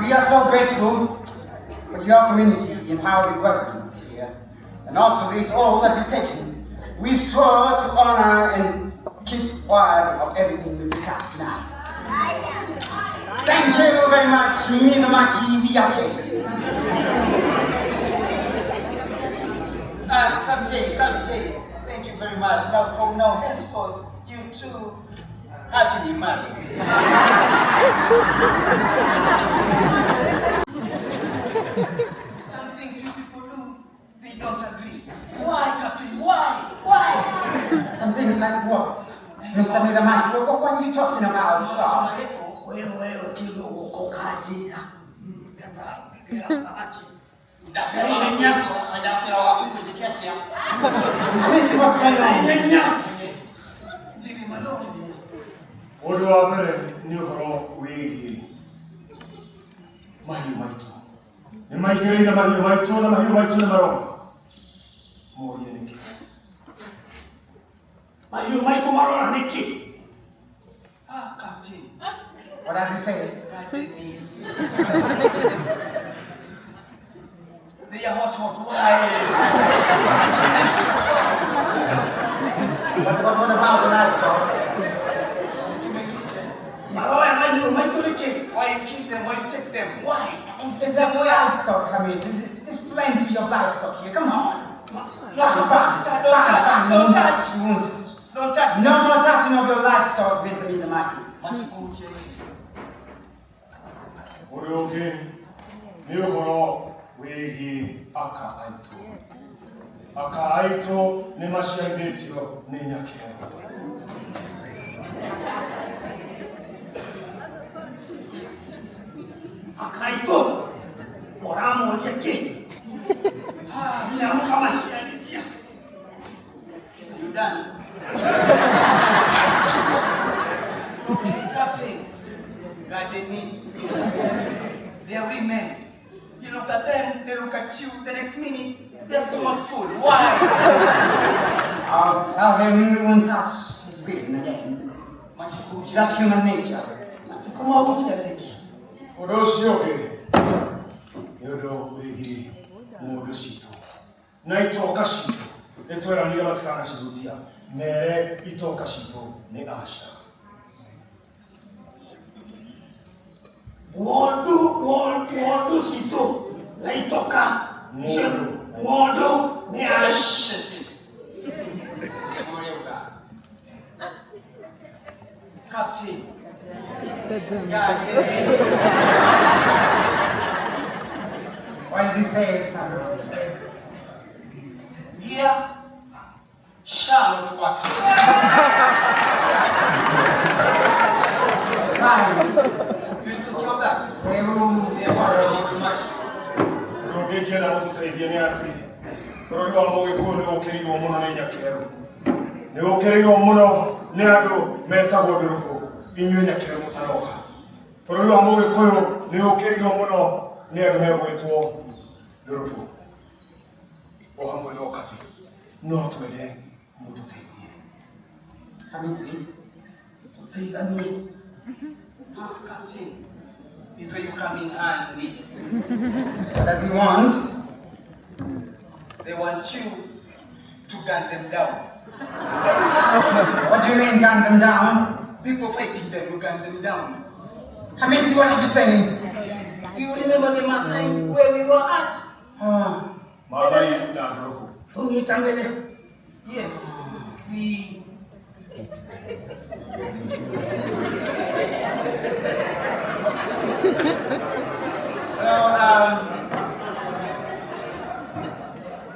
S12: We are so grateful for your community and how we welcomed us here, and also this all that we've taken. We swore to honor and keep word of everything we discussed tonight. Thank you very much, Mithamaki Wiyake.
S11: Captain, Captain, thank you very much. Now from now henceforth, you two happily married. Some things you people do, they don't agree. Why, Captain? Why? Why?
S12: Some things like what? Mr. Mithamaki, what are you talking about, sir?
S13: Wewe kidogo kajira.
S12: Hamisi, what's going on?
S11: Leave him alone.
S14: Ũndũ wa mbere nĩ ũhoro wĩgiĩ mahiũ maitũ. Nĩ maingĩrĩire mahiũ maitũ na mahiũ maitũ nĩ marora. Morie nĩkĩ?
S13: Mahiũ maitũ marora nĩkĩ?
S11: Ah, Captain.
S12: What does he say?
S11: God damn it. They are hot, hot. Why?
S12: What about the livestock?
S11: Why you kill them? Why you take them? Why?
S12: It's just livestock, Hamis. There's plenty of livestock here. Come on.
S11: No, don't touch. Don't touch.
S12: You won't touch.
S11: Don't touch.
S12: No more touching of your livestock, Mr. Mithamaki.
S14: Ũndũ ũngĩ nĩ ũhoro wĩgiĩ aka aitũ. Aka aitũ nĩ maciarithĩtio nĩ nyakerũ.
S13: Akaitũ ũramoria kĩ? Nginya mũkamaciarithia.
S11: You done? Okay, Captain. God, they need. They are women. You look at them, they look at you. The next minute, their stomach full. Why?
S12: I'll tell him we won't touch his women again. That's human nature.
S14: Ũndũ ũcio ũngĩ nĩ ũndũ wĩgiĩ ng'ondu citũ na itoka citũ. Nĩ tweranire matikanacihutia, mere itoka citũ nĩ aca.
S13: Ng'ondu citũ na itoka ng'ondu nĩ aca.
S11: Captain.
S12: What does he say this time around?
S11: Here shall not work.
S12: It's fine.
S11: You take your back.
S12: We will.
S14: Ũndũ ũngĩ ingĩenda mũtũteithie nĩ atĩ bũrũri wa Mũgĩkũyũ nĩ ũkĩrĩirwo mũno nĩ nyakerũ. Nĩ ũkĩrĩirwo mũno nĩ andũ metagwo ndũrũbũ, inyuĩ nyakerũ mũtaroka. Bũrũri wa Mũgĩkũyũ nĩ ũkĩrĩirwo mũno nĩ andũ megwĩtwo ndũrũbũ o hamwe na ũkabi. No twende mũtũteithie.
S12: Hamisi,
S13: Tũteithanie.
S11: Ah, Captain, this is where you come in handy.
S12: What does he want?
S11: They want you to gun them down.
S12: What do you mean, gun them down?
S11: People fighting them, you gun them down.
S12: I mean, what are you saying?
S11: You remember the Maasai where we were at?
S14: Maasai na ndurufu.
S11: Yes, we.
S12: So,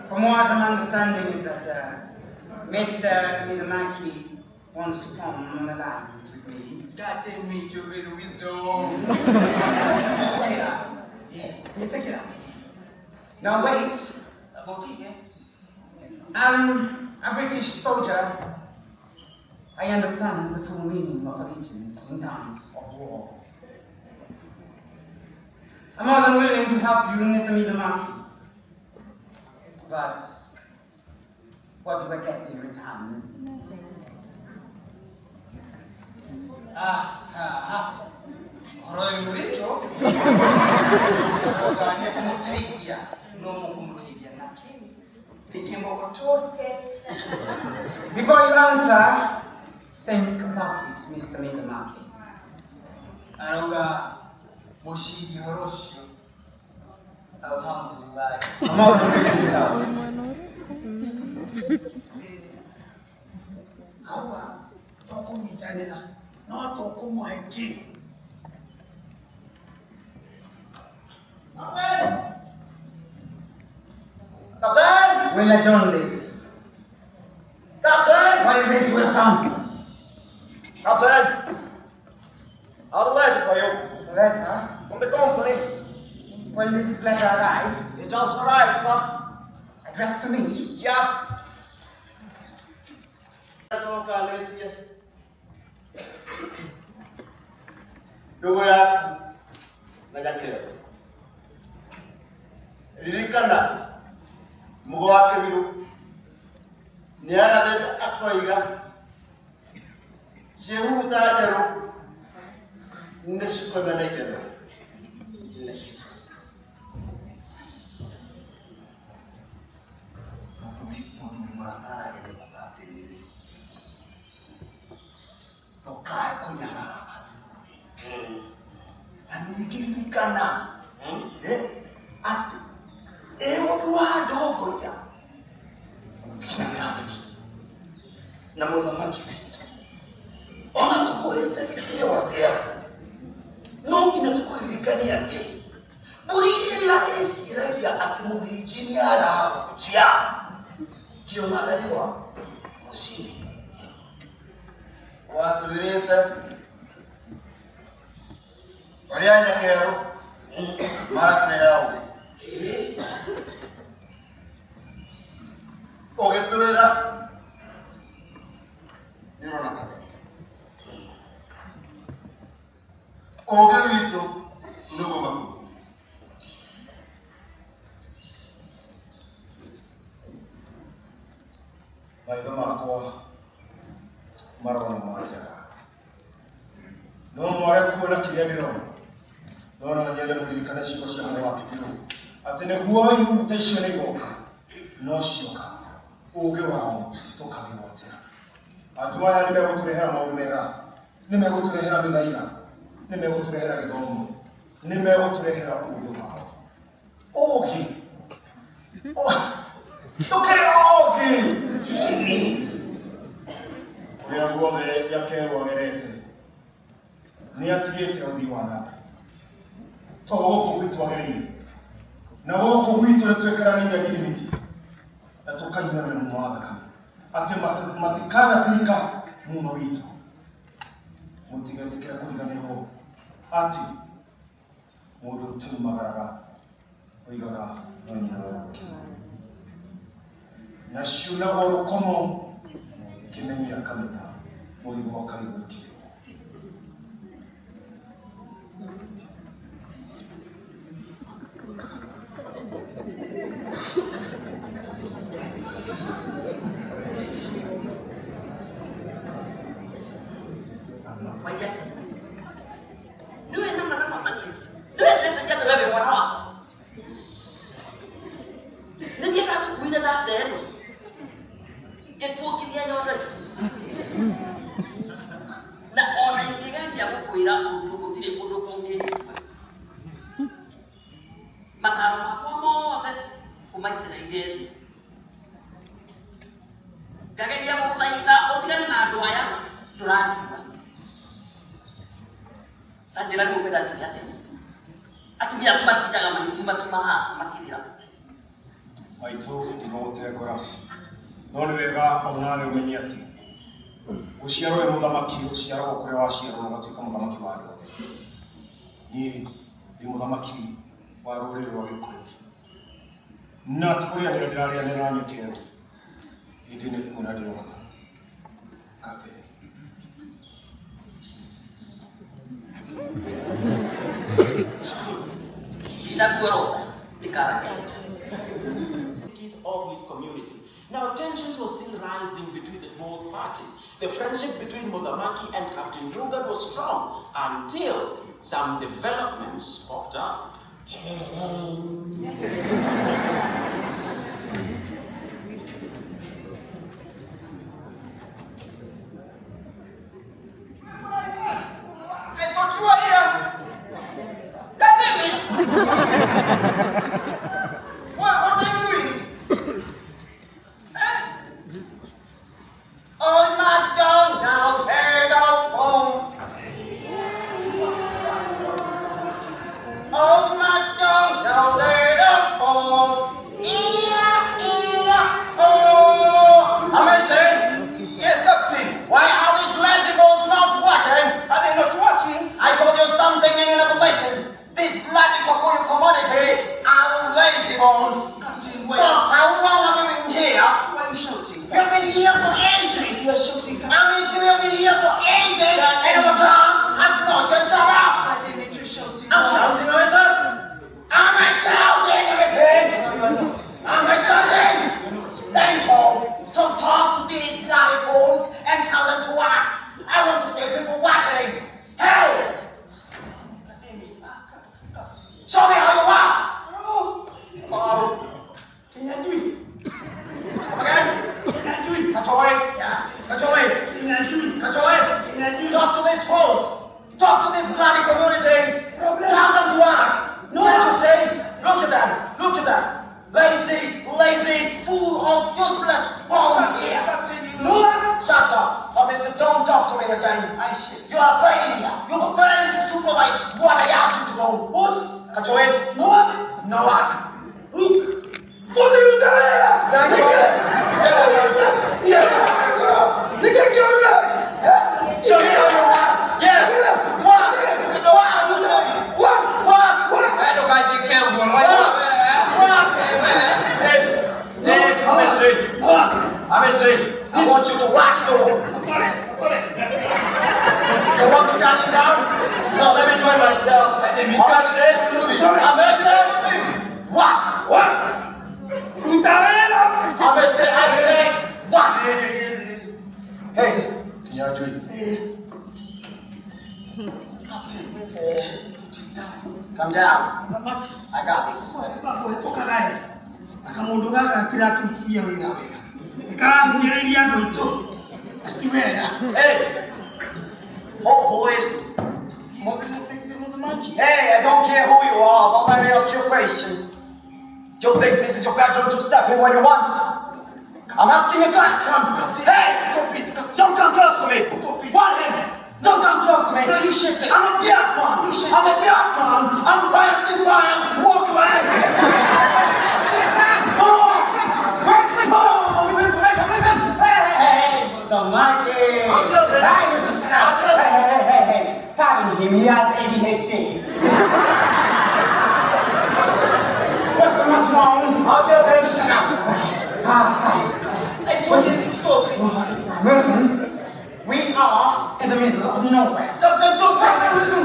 S12: from what I'm understanding is that Mr. Mizumaki wants to form an alliance with me.
S11: God damn me to real wisdom.
S12: Now wait. I'm a British soldier. I understand the full meaning of allegiance in times of war. I'm more than willing to help you, Mr. Mizumaki. But what do I get in return?
S11: Ah, ha, ha. Horo murito. Ogane kumuteithia, no kumuteithia nake.
S12: Before you answer, think about it, Mr. Mizumaki.
S11: Arauga mushigi horoshio. Alhamdulillah.
S12: I'm more than willing to help.
S13: Hawa tokunyitanĩra no tũkũmũhe kĩ?
S12: Captain! We'll adjourn this.
S2: Captain!
S12: What is this, Wilson?
S2: Captain! I have a letter for you.
S12: A letter?
S2: From the company.
S12: When this letter arrived?
S2: It just arrived, sir.
S12: Addressed to me?
S2: Yeah. Ndugu yaku na Nyakerũ, ririkana Mũgo wa Kĩbirũ nĩarathĩte akoiga ciĩhuruta njerũ nĩcikoima na itherũ nĩcio.
S13: Mũthuri mũrataragĩria atĩrĩrĩ, ndũkae kũnyarara athuri, na ningĩ ririkana atĩ ĩgũthu wa ndongoria gũtikinagĩra theki na mũthamaki witũ ona tũkũhĩte gĩtĩo atĩa no nginya tũkũririkanie atĩ mbũri ĩrĩa ĩciragia atĩ mũthĩnji nĩ arahunjia kĩonaga riũa rũcinĩ.
S2: Watwĩrĩte ũrĩa Nyakerũ maratũrehera ũũgĩ, ũgĩtwĩra nĩũrona kabere ũũgĩ witũ nĩguo makuũ.
S14: Maitho makwa marona ma njaga no mwage kuona kĩrĩa ndĩrona, no no nyende mũririkane ciugo cia Mũgo wa Kĩbirũ atĩ nĩguo ihuruta icio nĩ igoka no cioka ũũgĩ wao tũkawĩgwatĩra. Andũ aya nĩ megũtũrehera maũndũ mega, nĩ megũtũrehera mĩthaiga, nĩ megũtũrehera gĩthomo, nĩ megũtũrehera ũũgĩ wao. Ũũgĩ tũkĩrĩ ũũgĩ kũrĩa guothe Nyakerũ agerete nĩ atigĩte ũthii wa na mbere, to gũkũ gwitũ agereire na gũkũ gwitũ nĩ twĩkĩranĩire ngirimiti na tũkanyuanĩra mumo wa thakame atĩ matikanatirika mumo witũ. Mũtigetĩkĩre kũriganĩrwo atĩ mũndũ ũtiumagaraga oigaga no nyina we gũkena na ciunagwo rũkomo kĩmenyi akamenya mũrigo akarigwo kĩrĩo.
S13: Niwe
S15: thate ĩno ngĩkuongithia nyondo ici na ona ingĩgeria gũkwĩra ũndũ gũtirĩ ũndũ kũngĩnyua mataro makwa mothe ũmaitĩrĩire thĩ ngageria gũgũthaitha ũtigane na andũ aya ndũranjigua ta njĩra rĩu ũkwenda njĩke atĩa atumia aku matindaga magĩtumatuma haha makĩrĩra
S14: maitũ ndigũgũtengũra no nĩ wega onawe ũmenye atĩ gũciarwo wĩ mũthamaki ũciaragwo kũrĩa waciarwo ũgatuĩka mũthamaki wa andũ othe. Niĩ ndĩ mũthamaki wa rũrĩrĩ rwa Gĩkũyũ na ti kũrĩanĩra ndĩrarĩanĩra na nyakerũ ĩndĩ nĩ kuona ndĩronaga kabere.
S15: Ndinakuorota ndĩkarake.
S10: Of his community. Now, tensions were still rising between the both parties. The friendship between Muthamaki and Captain Lugard was strong until some developments popped up.
S11: I thought you were here. God damn it! What are you doing? Eh? Oh, MacDonald had a phone. Oh, MacDonald had a phone. Oh.
S2: Amazing.
S11: Yes, Captain.
S2: Why are these lazy bones not working?
S11: Are they not working?
S2: I told you something and you never listened. This bloody Kikuyu community are lazy bones.
S11: Captain, why?
S2: So, how long have you been here?
S11: Why are you shouting?
S2: You've been here for ages.
S11: You are shouting.
S2: Amazing, you've been here for ages, and the car has not yet come up.
S11: I didn't you shouting.
S2: I'm shouting, Amazing. I'm shouting, Amazing.
S11: No, you are not.
S2: I'm shouting.
S11: You're not.
S2: Then go. So talk to these bloody fools and tell them to work. I want to see people working. Hell! Show me how you work. Oh.
S1: Kinyanjui.
S2: Come again?
S1: Kinyanjui.
S2: Kachoi.
S1: Yeah.
S2: Kachoi.
S1: Kinyanjui.
S2: Kachoi.
S1: Kinyanjui.
S2: Talk to these fools. Talk to this bloody community.
S1: Problem.
S2: Tell them to work.
S1: No.
S2: Can't you see? Look at them. Look at them. Lazy, lazy, full of useless bones here.
S1: No.
S2: Shut up. Officer, don't talk to me again.
S11: I shit.
S2: You are a failure. You failed to supervise what I asked you to do.
S1: Boss.
S2: Kachoi.
S1: No work.
S2: No work.
S1: Look. What are you doing?
S2: Thank you. Show me how you work. Yes. Work. Work. Work. Work. Work. Hey, Amazing. I want you to work too. You want to cut it down? No, let me try myself. Amazing. Work.
S1: Work.
S2: Amazing. I said work. Hey.
S14: Kinyanjui.
S11: Captain, put it down.
S2: Calm down. I got this.
S1: Akamundu gaka gatiratũkirie wĩra wega nĩkarahinyĩrĩria andũ aitũ ati wega.
S2: Hey! Oh, who is? Hey, I don't care who you are, but let me ask you a question. Do you think this is your bedroom to step in when you want? I'm asking a question! Hey!
S11: Stop it, Captain.
S2: Don't come close to me!
S11: Stop it.
S2: One hand! Don't come close to me!
S11: No, you shit it.
S2: I'm a black man!
S11: You shit
S2: I'm a black man! I'm fire, fire! Walk away! Hey, pardon him, he has ADHD. What's wrong? I'll tell you. Shut up.
S11: I told you to stop it.
S12: Listen, we are in the middle of nowhere.
S2: Don't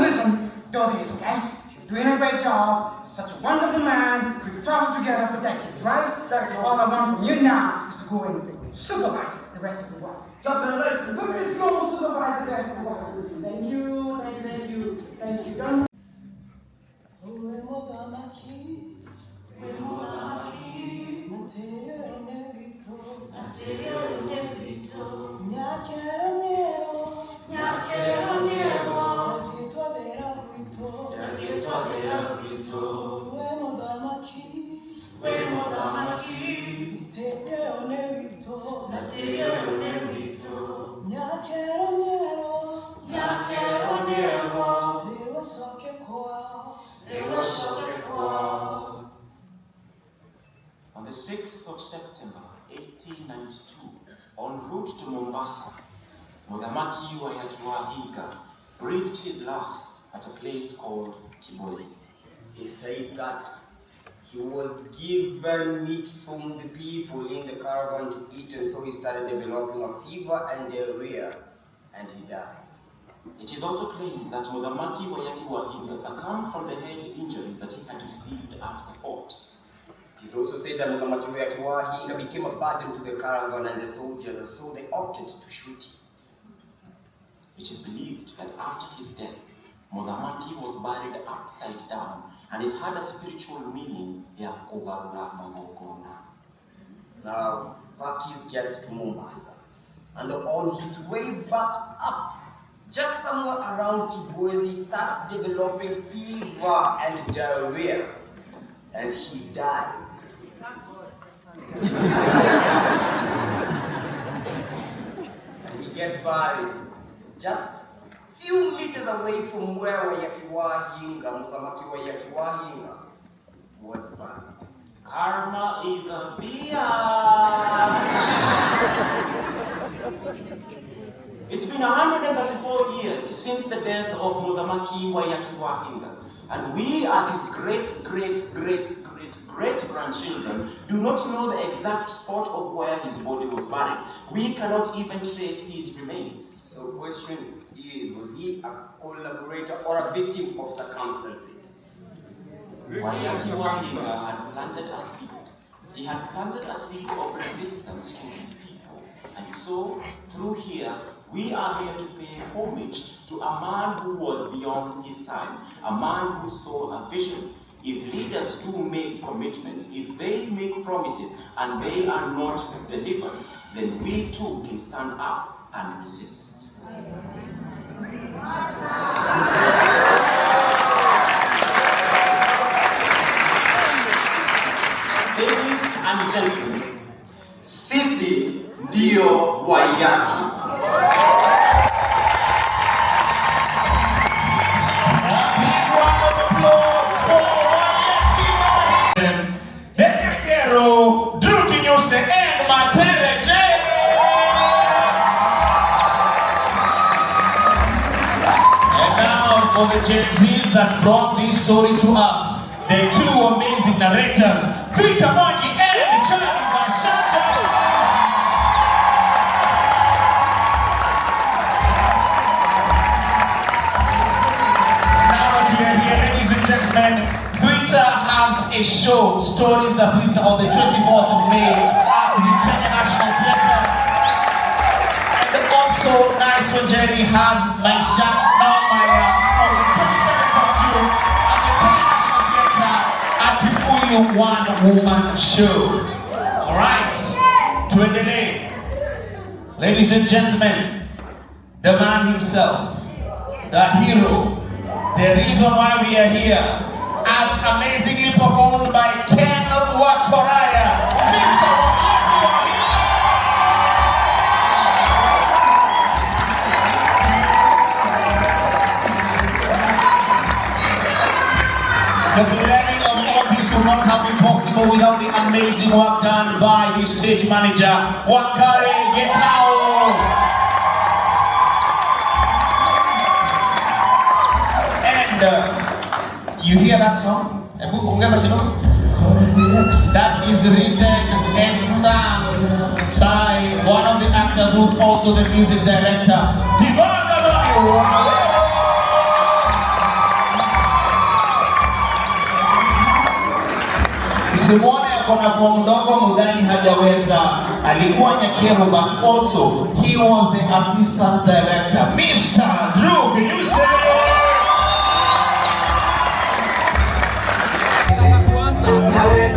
S12: Listen, do this, okay? You're doing a great job. You're such a wonderful man. We've traveled together for decades, right? All I want from you now is to go and supervise the rest of the work.
S2: Captain, listen.
S12: Look, this go supervise the rest of the work. Listen, thank you, thank you, thank you. Don't
S5: We
S10: On the 6th of September, 1892, en route to Mombasa, Muthamaki Waiyaki wa Hinga breathed his last at a place called Kibwezi.
S1: He said that he was given meat from the people in the caravan to eat, and so he started developing a fever and diarrhea, and he died.
S10: It is also claimed that Muthamaki Waiyaki wa Hinga succumbed from the head injuries that he had received at the fort.
S1: It is also said that Muthamaki Waiyaki wa Hinga became a burden to the caravan and the soldiers, and so they opted to shoot him.
S10: It is believed that after his death, Muthamaki was buried upside down, and it had a spiritual meaning ya kugarura magongona.
S1: Now, Pakis gets to Mombasa, and on his way back up, just somewhere around Kibwezi, he starts developing fever and diarrhea, and he dies. And he gets buried just few meters away from where Waiyaki wa Hinga, Muthamaki Waiyaki wa Hinga, was buried.
S10: Karma is a bitch. It's been 134 years since the death of Muthamaki Waiyaki wa Hinga, and we as his great, great, great, great, great grandchildren do not know the exact spot of where his body was buried. We cannot even trace his remains.
S1: The question is, was he a collaborator or a victim of circumstances?
S10: Waiyaki wa Hinga had planted a seed. He had planted a seed of resistance to his people. And so, through here, we are here to pay homage to a man who was beyond his time, a man who saw a vision. If leaders do make commitments, if they make promises and they are not delivered, then we too can stand up and resist. Ladies and gentlemen, sisi ndio Waiyaki.
S16: Drew Kinyusi and Matere James. And now for the Gen Zs that brought this story to us, the two amazing narrators, Peter Mwangi and Charlie Gachanja. Now that we are here, ladies and gentlemen, Twitter has a show, Stories of Twitter, on the 24th of May at the Kenya National Theatre. And also, Nice Wanjeri has Maisha Maya on the 27th of June at the Kenya National Theatre at Kikuyu One Woman Show. All right, tuendelee. Ladies and gentlemen, the man himself, the hero, the reason why we are here, as amazingly performed by Ken Wakoraya, Mr. Waiyaki wa Hinga. The planning of all this would not have been possible without the amazing work done by the stage manager, Wangari Getao. And you hear that song? Hebu ongeza kidogo. That is written and sung by one of the actors who's also the music director, Divaga Mani. Usimwone ako na form ndogo mudhani hajaweza. Alikuwa Nyakeru, but also he was the assistant director, Mr. Drew Kinyusi.
S17: Nawe